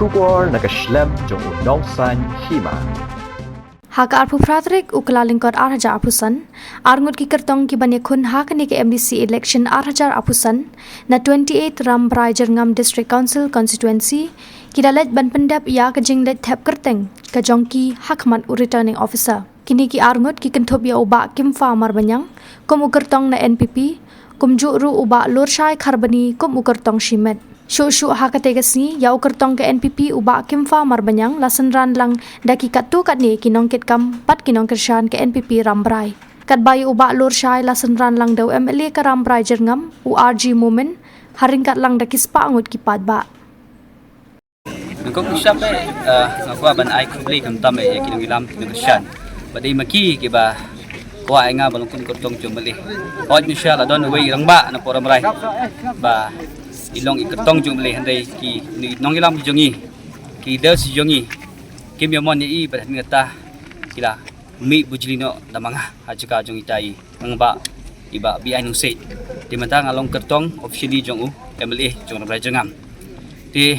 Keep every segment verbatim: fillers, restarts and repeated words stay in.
Khubor na ka shlem jong u Nongsaiñ Hima. Ha ka arphew phra tarik u Kyllalyngkot ar hajar arphew san, arngut ki kyrtong ki ban ïakhun ha kane ka M D C election ar hajar arphew san na twenty-eight Rambrai Jyrngam District Council Constituency ki la leit ban pyndep ïa ka jingleit thep kyrteng ka jong ki ha khmat u Returning Officer. Kine ki arngut ki kynthup ïa u Bah Kimfa Marbaniang kum u kyrtong na N P P, kumjuh ruh u Bah Lurshai Kharbani kum u kyrtong shimet. Shuh shuh ha kata ka sngi, ïa u kyrtong ka N P P u Bah Kimfa Marbaniang la synran lang da ki katto katne ki nongkitkam bad ki nongkyrshan ka N P P Rambrai. Katba ïa u Bah Lurshai la synran lang da u M L A ka Rambrai Jyrngam, u R G Momin, ha ryngkat lang da ki spah ngut ki paidbah. Nangkong sha phi, eh, nga kwah ban ai khublei khamtam ïa ki nongïalam ki nongkyrshan. Bad dei ma ki kiba kwah ïa nga ba long kum kyrtong jong u M L A. Hooid, mynshwa la don uwei u rangbah na Rambrai ba i long i kyrtong jong u M L A, hynrei ki nongïalam ki jong ngi, ki leaders jong ngi, kim ïa mon ïa i, bad hadien kata ki la mih bujli noh da ma nga ha jaka jong ita i rangbah, i Bah B I Nongsiej. Te mynta nga long kyrtong officially jong u M L A jong Rambrai Jyrngam. Te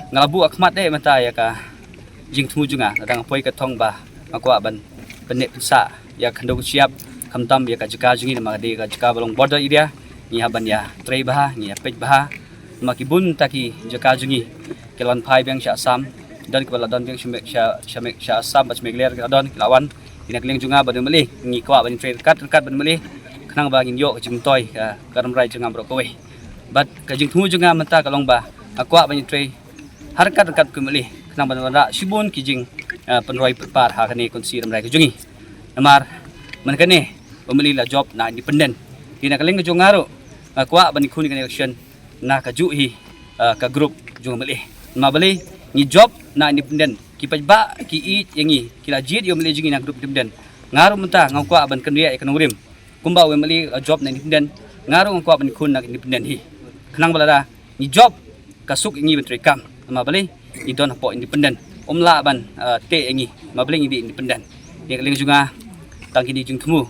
nga la buh ha khmat de mynta ïa ka jingthmu jong nga, lada nga poi ka thong ba nga kwah ban pynneh pynsah ïa ka khyndew ka shyiap, khamtam ïa ka jaka jong ngi, namar ka dei ka jaka ba long border area. Ngi hap ban ïatrei bha, ngi ïapeit bha. Namar ki bun ta ki jaka jong ngi ki la wan phai biang sha Assam, don kiba la don biang sha Me-, sha, sha Me-, sha Assam bad sha Meghalaya, ki la don, ki la wan. Te na ka liang jong nga bad u M L A, ngi kwah ban trei ryngkat ryngkat bad u M L A khnang ba ngin ïoh ka jingmyntoi ka, ka Rambrai Jyrngam baroh kawei. Bad ka jingthmu jong nga mynta ka long ba nga kwah ban trei ha ryngkat ryngkat bad u M L A khnang ban wanrah shibun ki jing, eh, pynroi pynpar ha kane ka constituency Rambrai ka jong ngi. Namar mynta kane u M L A la jop na independent. Te na ka liang ka jong nga ruh nga kwah ban ïakhun ïa kane ka election na kajuh hi, eh, ka group jong u M L A. Namar balei? Ngi jop na independent. Ki paidbah ki ïeit ïa ngi, ki la jied ïa u M L A jong ngi na group independent. Nga ruh mynta nga kwah ban kynriah ïa ka nongrim. Kumba u M L A la jop na independent, nga ruh nga kwah ban ïakhun na ka independent hi. Khnang ba lada ngi jop, ka suk ïa ngi ban trei kam. Namar balei? Ngi don hapoh independent. Um lah ban, eh, teh ïa ngi. Namar balei? Ngi dei independent. Ïa ka liang jong nga, tang kine ki jingthmu.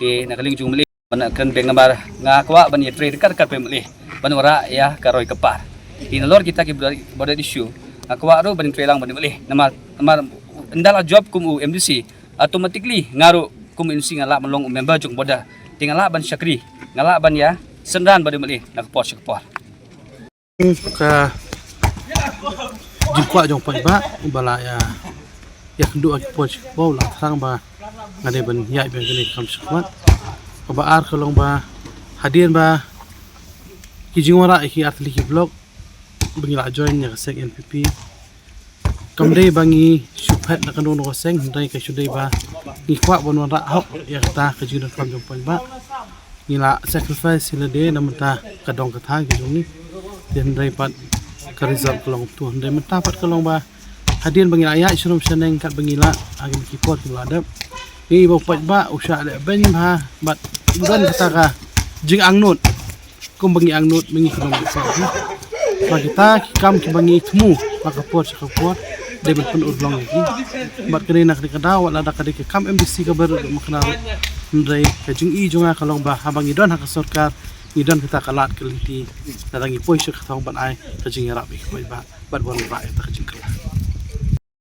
Te na ka liang jong u M L A ban kren biang, namar nga kwah ban ïatrei ryngkat ryngkat bad u M L A ban wanrah ïa ka roi ka par. Te nalor kita ki border, border issue, nga kwah ruh ban trei lang bad u M L A. Namar, namar ynda la jop kum u M D C, automatically nga ruh kum u M D C nga lah ban long u member jong ka border. Te nga lah ban shakri, nga lah ban ïa synran bad u M L A na ka por sha ka por. Ka jingkwah jong u paidbah uba la ïa, ïakynduh ha ki por sha ki por, u la thrang ba nga dei ban ïaid biang kane ka kam shakhmat. Kaba ar ka long ba hadien ba ki jingwanrah ïa ki artylli ki block ba ngi la join ïa ka seng N P P, kam dei ba ngi shu phet na kano kano ka seng, hynrei ka shu dei ba ngi kwah ban wanrah hok ïa kata ka jingdonkam jong u paidbah. Ngi la sacrifice hi lade na mynta ka dong ka thaiñ ka jong ngi. Te hynrei pat ka result ka long kumto. Hynrei mynta pat ka long ba hadien ba ngi la ïaid sharum shaneng katba ngi lah ha kine ki por kiba la dep, ngi ïohi ba u paidbah u shah leh beiñ bha bad u don kata ka jingangnud. Kumba ngi angnud, ba ngi kynmaw ba kita ki kam kiba ngi thmu ha ka por sha ka por, dei ban pynurlong ïa ki. Bad kane na kane ka daw, wat lada ka dei ka kam M D C kaba ruh, ma kane ruh, hynrei ka jingïohi jong nga ka long ba haba ngi don ha ka sorkar, ngi don kata ka lad ka lynti, lada ngi poi sha ka thong ban ai ka jingïarap ïa ki paidbah bad ban wanrah ïa kata ka jingkylla.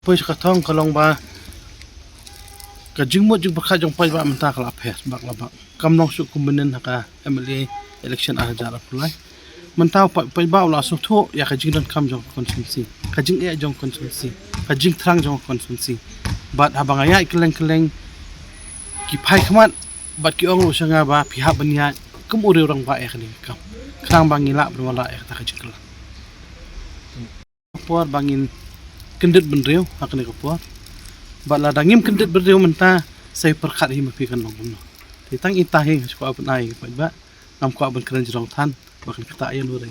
Poi sha ka thong ka long ba ka jingmut jingpyrkhat jong u paidbah mynta ka la pher bak la bak. Kam long shuh kum mynnin ha ka M L A election ar hajar arphew lai. Mynta u paid, paidbah u la sngewthuh ïa ka jingdonkam jong ka constituency, ka jingeh jong ka constituency, ka jingthrang jong ka constituency. Bad haba nga ïaid kylleng kylleng, ki phai khmat bad ki ong ruh sha nga ba phi hap ban ïaid kum u riew rangbah ïa kane ka kam, khnang ba ngi lah ban wanrah ïa kata ka jingkylla. Por ba ngin kyndit bynriew ha kane ka por. Bad lada ngim kyndit bynriew mynta, sa pyrkhat hi ma phi kan long kumno. Te tang ita hi nga shu kwah ban ai, paidbah, ngam kwah ban kren jrong than ba kan kata ïa no re.